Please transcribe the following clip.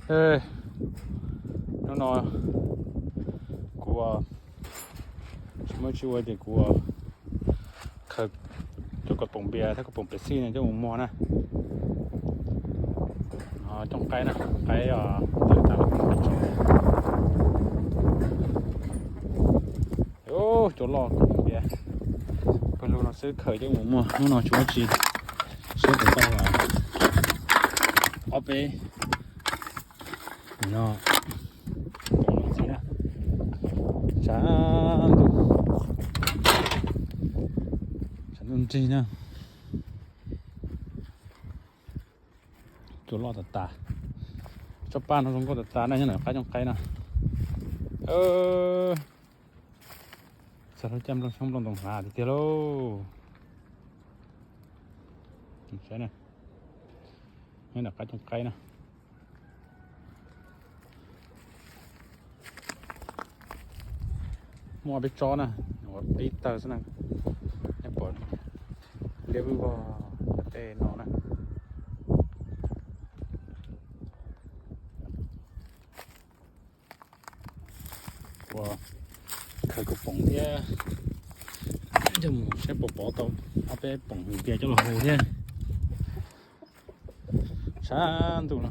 Hnub no kuv tsis muaj tsis ua ces kuv khaws cov kaus poom npias thiab kaus poom pem xij no coj mus muag na. Cooj qaib na, qaib tawm tas los tso. Cov loj kaus poom npias pawg lug no xwb, khaws coj mus muag, hnub no tsis muaj tsis, siab pes tau ob peb no. Poom no ntxiv na, tshav ntuj, tshav ntuj nrig na. Cua loj tas tas. Tsob paj no zoo nkauj tas tas na, nyob ntawm qab cooj qaib no. Txog lub caij nplooj xyoob nplooj ntoo hnav tiag tiag lauj. Saib na, nyob ntawm qab cooj qaib na. Muaj ob peb tsob na, ua peb tawg xwb na. Neb pom liab vog tej no na. Ua khaws kaus poom thiab, coj mus saib puas pov tau ob peb poom npias coj los hu thiab. Tshav ntuj no,